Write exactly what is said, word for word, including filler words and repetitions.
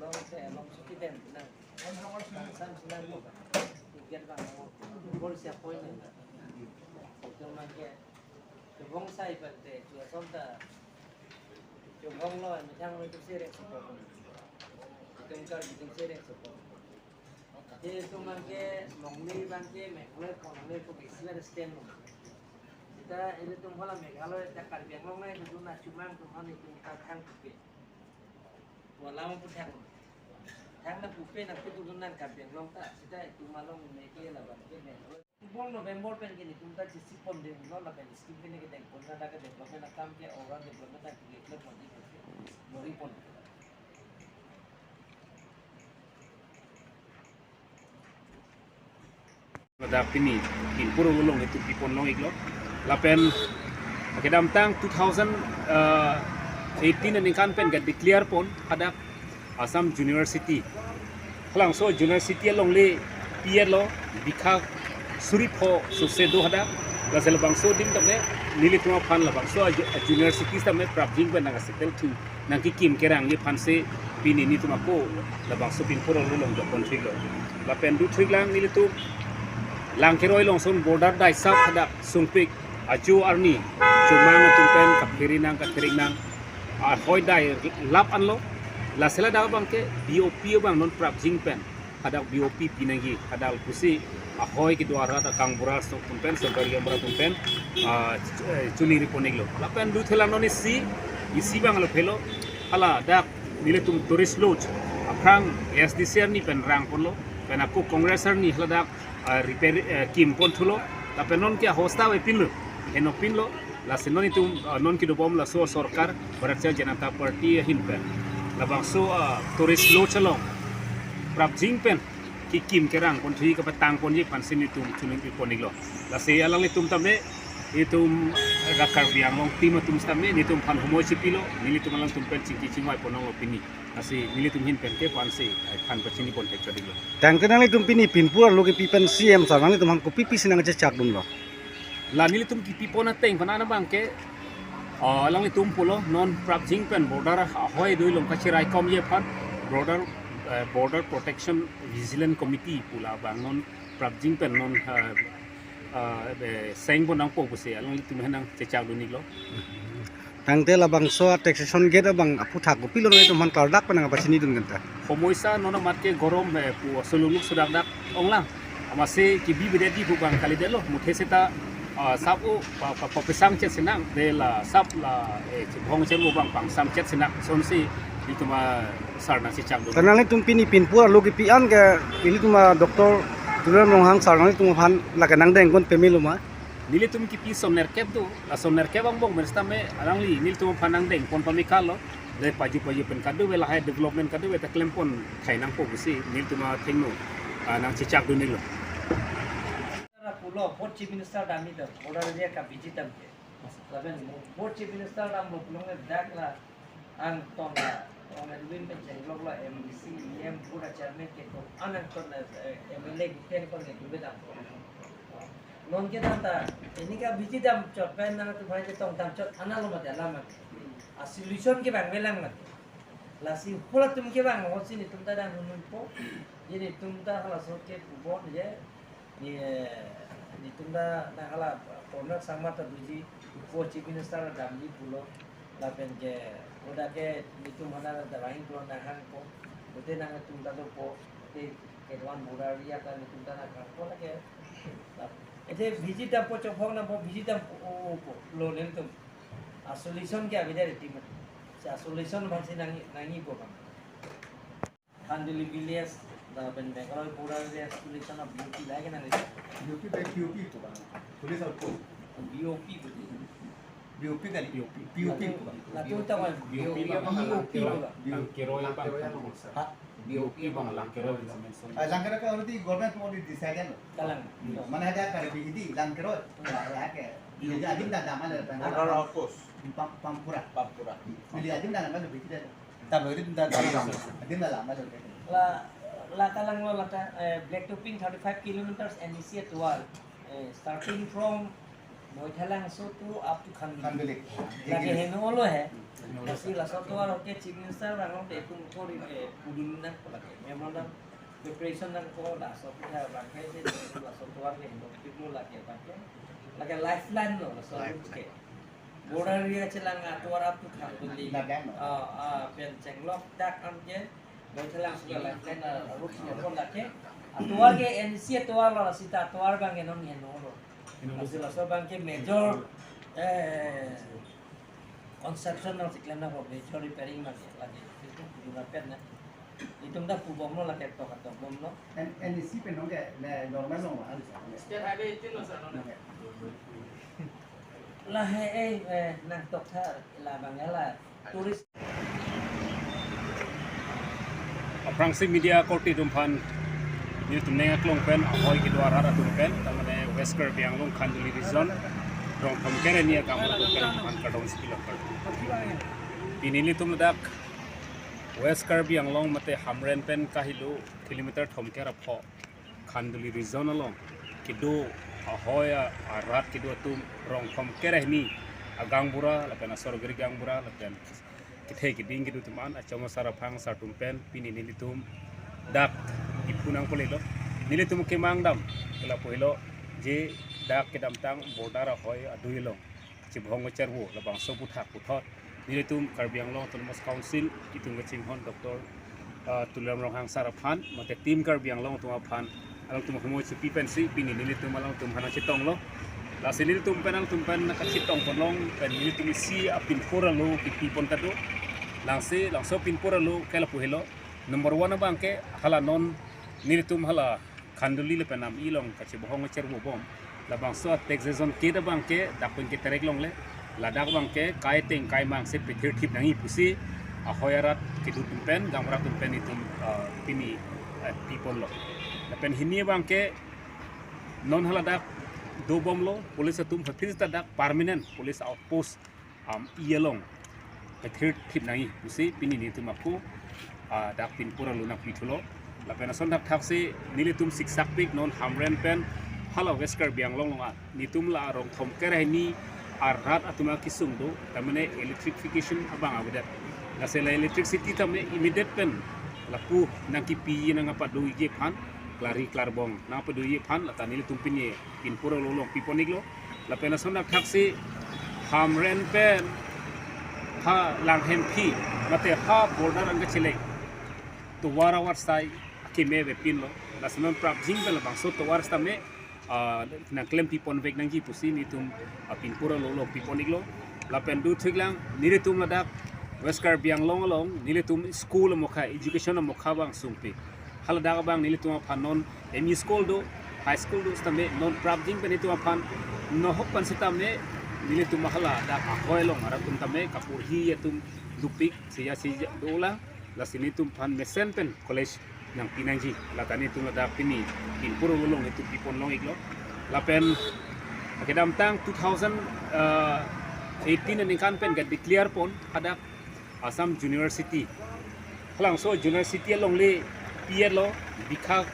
Long se, long suki den na. Sam sinan mo. Ticket bang mo. Bol siya point na. Itum abangke chubong sai pante, chua sonta. Chubong lo, methang lo itum sirek sopo. Itum kar itum sirek sopo. Itum abangke longle abangke Meghalaya ko longle ko besi ada stand lo. Seta ilitum hala Meghalaya ta Karbi Anglong nai itum na chomang atum han itum ta thang pupe. Wala mo pu thang. Thang na pupe na putu nan Karbi Anglong ta. Seta itum along ne ke la abangke Meghalaya. Bol November pen ke nelitum ta chisi pon ding lo lapen scheme ke ne kedeng pon na dak ke development akam ke, rural development ta ke le pon ding ke lori pon. Ladak pini pinpur along itum pipon long iklo. Lapen kedamtang two thousand eighteen aningkan pen ke declare pon hadak Assam University. Halabangso University alongle P L lo bikha suri pho sose do hadak. Lasi labangso adim tame nelitum aphan labangso a, a university tame prapjin pen nang settle thu nangkekim kerangji aphansi pini nelitum ako labangso pinpur along jokon thik lo. Lapen do thik lang nelitum Langkeroi Longson border daisap hadak sungpik ajo arni chomang atum pen kaphere nang katherik nang ahoi dai lap anlo. Lasi ladak abangke B O P abang non prapjin pen hadak B O P pinangji hadak pusi ahoi kedo arat akangbura atum pen, sorkari gaonbura atum pen, ah, ch-, eh, choningri pon iklo. Lapen do thela non isi, isi abang lo phelo, hala dak nelitum tourist lodge aphrang A S D C arni pen rang ponlo, pen ako Congress arni haladak ah, repair, eh, kim pon thulo. Lapen non ke hosta we pinlo, heno pinlo. Lasi non itum, ah, non kedobom laso sorkar Bharatiya Janata Party ahin pen labangso, ah, tourist lodge along prapjin pen kekim kerang pon thu kapatang ponji aphansi nelitum choningri pon iklo. Lasi alanglitum tame itum dak Karbi Anglong team atum tame nelitum aphan humoi chipilo, nelitum alangtum pen chingki chingvai pon longlo pini. Lasi nelitum ahin pen ke aphansi, eh, aphan pachini pon thek chot iklo. Tangte nanglitum pini pinpur alo kepi pen C M sir nanglitum aphan kopi pisi nangchechak dunlo? La nelitum kepi pon ateng pen ana abangke, ah, alanglitum pulo non prapjin pen border ahoi do along kachirai komji aphan border, eh, Border Protection Vigilance Committee pu labang non prapjin pen non, ah, ah, eh, seng pon nangpo pusi alanglitum ahin nangchechak dun iklo. Tangte labangso a taxation gate abang aphuthak kopilo nanglitum aphan klardak pen nangpachini dun kanta? Homoisa non amat ke gorom, eh, pu asoluk luk sudak dak onglang. Amatsi kebi bedet di pu abang kalidetlo. Muthe seta, ah, sap o pa, pa, pa, pasang chet sinang, de la sap la, eh, chibong chen o abang pangsam chet sinang. Sonsi itum a sar nangchechak do. Karena nanglitum pini pinpur alo kepi an ke ilitum a Doctor Tuliram Ronghang sar nanglitum aphan lake nangdeng pon pemelo ma? Nelitum kepi son nerkep do, lason nerkep angbong pen sitame alangli nelitum aphan nangdeng pon pamikalo, de paju paju pen kadokave lahai development kadokave ta klem pon thai nangpo pusi nelitum athengno, ah, nangchechak dun iklo. Pulo, fourth Chief Minister damji do, border area ka visit damji. Lapen fourth Chief Minister damlo pulo nge dak la angton la, ong Edwin pen chenglok lo M D C, E M, pura chairman ke ko, anangton la, eh, M L A ke angton ke dube dam. Non ke dam ta, ini ka visit dam chot pen nangtum aphan chetong dam chot, analo mati alam mati. A solution ke bang melang mati. Lasi hula atum ke bang, hosi nelitum ta dang hunun po, je nelitum ta halaso ke pubon je, ne, nelitum ta nang hala Conrad Sangma ta doji, ko Chief Minister damji pulo, lapen ke, oda ke nelitum hana ta rahing pulo nanghang po, bote nangtum ta dopo, bote Kedwan border area ta nelitum ta nanghang po lake, la, ete visit dampo chonghong dampo visit dampo, o, o, po, lo nelitum. A solution ke avedet ri ma? Si a solution aphansi nang, nangji po bang. Khanduli village, lapen Meghalaya border area solution a B O P lahai ke nang. B O P bai P O P ko bang. Police outpost. B O P ko. B O P kali. P O P. P O P ko bang. Latum ta B O P ko bang. B O P ko bang. Langkeroi bang. Ha? B O P bang Langkeroi. Ah, Langkeroi ka already government already decided lo. Kalang. Mane ada Karbi Hidi Langkeroi. Ada ke. Neli adim ta dam alo. Border outpost. Pam-, Pampura. Pampura. Neli adim ta dam alo bikida. Tabloid ta dam alo. Adim ta dam alo. La, la kalang lo lata, eh, black topping thirty-five kilometers N E C atovar. Eh, starting from Moithalangso to up to Khanduli. Khanduli. Lake heno lo he. Lasi laso atovar ke Chief Minister abang along te itum kori, eh, pudun nangpo lake. Memorandum preparation nangpo, laso kita bangke si laso atovar ke heno tiklo lake bangke. Lake lifeline lo laso route ke. Border area chelang atovar up to Khanduli. Ladan lo. Ah, ah, pen Chenglok dak an ke. Bangchelang suka lifeline, ah, route nangpo lake. Atovar ke N E C atovar lo, sita atovar abang ke non heno lo. Lasi laso abang ke major, eh, construction nangsi klem nangpo, major repairing abang ke lake. Itum pudun apet na. Itum ta pubomlo lake, tok tok bomlo. N-, N E C pen nong ke, ne, normal nong ma, ano sa, ne? State highway eighteen lo sa, no? Nong ke. Lahei, eh, eh, nangtok tha, la abang la tourist. Aphrangsi media korte atum aphan nelitum ning aklong pen ahoi kedo arat atum pen, ta mane West Karbi Anglong Khanduli Region, Rongthom kere ni akam atum pen aphan kardom sikilo. Pini nelitum ladak West Karbi Anglong mate Hamren pen kahelo kilometer thomkep apho Khanduli Region along kedo ahoi a-, arat kedo atum Rongthom kere ni agaonbura lapen asor giri gaonbura lapen kethe keding kedo atum an achom asar aphang asar atum pen pini nelitum dak iphu nangpo lelo. Nelitum kemang dam, ke lapu helo, je dak kedamtang border ahoi adui along chibhong chervo labangso aputhak puthot nelitum Karbi Anglong Autonomous Council itum kachinghon Doctor, ah, Tuliram Ronghang sir aphan mate Team Karbi Anglong atum aphan alangtum ahumoi chipi pensi pini nelitum alangtum aphan nangchetonglo. Lasi nelitum pen alangtum pen kachetong ponlong pen nelitum isi apinpur alo kipi pon ta do. Lasi labangso apinpur alo ke lapu helo. Number one abang ke hala non nelitum hala Khanduli lapen Ami along kachibhong chervo bom. Labangso taxation gate abang ke dak pen keterek longle. Ladak abang ke kai ateng kai mang si pethir thip nangji pusi ahoi arat kedo atum pen, gaonbura atum pen itum, ah, pini, ah, pi ponlo. Lapen hini abang ke non haladak dobomlo, police atum aphi ta dak permanent police outpost Ami along pethir thip nangji pusi pini nelitum ako, ah, dak pinpur alo nangpi thulo. Lapen ason thakthaksi nelitum siksak pik non Hamren pen hala West Karbi Anglong along a nelitum la Rongthom kere ni arat atum akesung do, ta mane electrification abang avedet. Lasi la electricity tame immediate pen lapu nangkipi nangpadoji aphan, klari klarbong nangpadoji aphan lata nelitum pini pinpur alo along pi pon iklo. Lapen ason thakthaksi Hamren pen ha Langhemphi mate ha border angke chilek tovar avarsai akeme avepinlo. Lasi non prapjin pen labangso tovar sitame, ah, nangklempi ponvek nangji pusi nelitum, ah, pinpur alo along pi pon iklo. Lapen dothu iklang nelitum ladak West Karbi Anglong along nelitum school amokha, education amokha abang sungpik. Haladak abang nelitum aphan non M E school do, high school do sitame non prapjin pen nelitum aphan nohok pen sitame nelitum haladak ahoi along arat atum tame kaporhi atum dopik sija sija dolang. Lasi nelitum aphan mesen pen college nangpi nangji, lata nelitum ladak pini pinpur alo along nelitum pi ponlong iklo. Lapen kedamtang two thousand eighteen aningkan pen ka-declare pon hadak Assam University. Halabangso university alongle pi-etlo, bikha